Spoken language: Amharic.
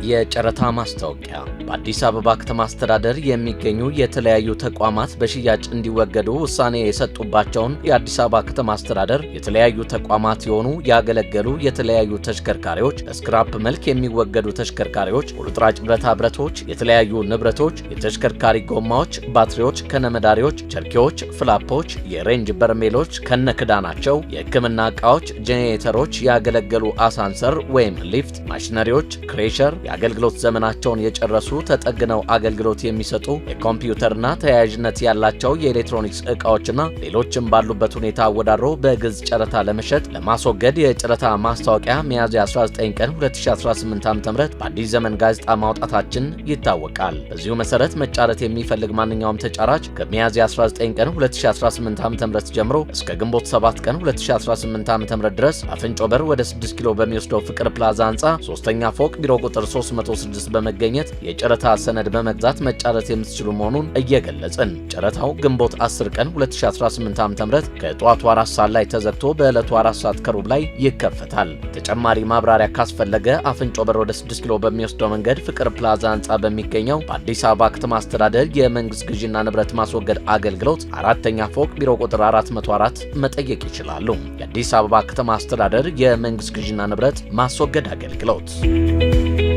የጨረታ ማስታወቂያ። በአዲስ አበባ ከተማ አስተዳደር የሚገኙ የተለያዩ ተቋማት በሽያጭ እንዲወገዱ ውሳኔ የሰጡባቸውን የአዲስ አበባ ከተማ አስተዳደር የተለያዩ ተቋማት የሆኑ ያገለገሉ የተለያዩ ተሽከርካሪዎች፣ በ scrap መልክ የሚወገዱ ተሽከርካሪዎች፣ ቁርጥራጭ ብረታ ብረቶች፣ የተለያዩ ንብረቶች፣ የተሽከርካሪ ጎማዎች፣ ባትሪዎች ከነመዳሪዎች፣ ቸርኪዎች፣ ፍላፖች፣ የሬንጅ በርሜሎች ከነክዳናቸው፣ የሕክምና ዕቃዎች፣ ጄኔሬተሮች፣ ያገለገሉ አሳንሰር ወይም ሊፍት፣ ማሽነሪዎች፣ crusher፣ የአገልግሎት ዘመናቸውን የጨረሱ ተጠግነው አገልግሎት የሚሰጡ የኮምፒውተርና ተያያዥነት ያላቸው የኤሌክትሮኒክስ ዕቃዎችና ሌሎችም ባሉበት ሁኔታ አወዳድሮ በግልጽ ጨረታ ለመሸጥ ለማስወገድ የጨረታ ማስታወቂያ ሚያዝያ 19 ቀን 2018 ዓ.ም በአዲስ ዘመን ጋዜጣ ማውጣታችን ይታወቃል። በዚሁ መሰረት መጫረት የሚፈልግ ማንኛውም ተጫራች ከሚያዝያ 19 ቀን 2018 ዓ.ም ጀምሮ እስከ ግንቦት 7 ቀን 2018 ዓ.ም ድረስ አፍንጮ በር ወደ 6 ኪሎ በሚወስደው ፍቅር ፕላዛ ህንፃ ሶስተኛ ፎቅ ቢሮ ቁጥር 306 በመገኘት የጨረታ ሰነድ በመግዛት መጫረት የምትችሉ መሆኑን እየገለጽን፣ ጨረታው ግንቦት 10 ቀን 2018 ዓ.ም ከጠዋቱ 4 ሰዓት ላይ ተዘግቶ በዕለቱ 4 ሰዓት ከሩብ ላይ ይከፈታል። ተጨማሪ ማብራሪያ ካስፈለገ አፍንጮ በር ወደ 6 ኪሎ በሚወስደው መንገድ ፍቅር ፕላዛ ህንፃ በሚገኘው በአዲስ አበባ ከተማ አስተዳደር የመንግስት ግዢና ንብረት ማስወገድ አገልግሎት አራተኛ ፎቅ ቢሮ ቁጥር 404 መጠየቅ ይችላሉ። የአዲስ አበባ ከተማ አስተዳደር የመንግስት ግዢና ንብረት ማስወገድ አገልግሎት።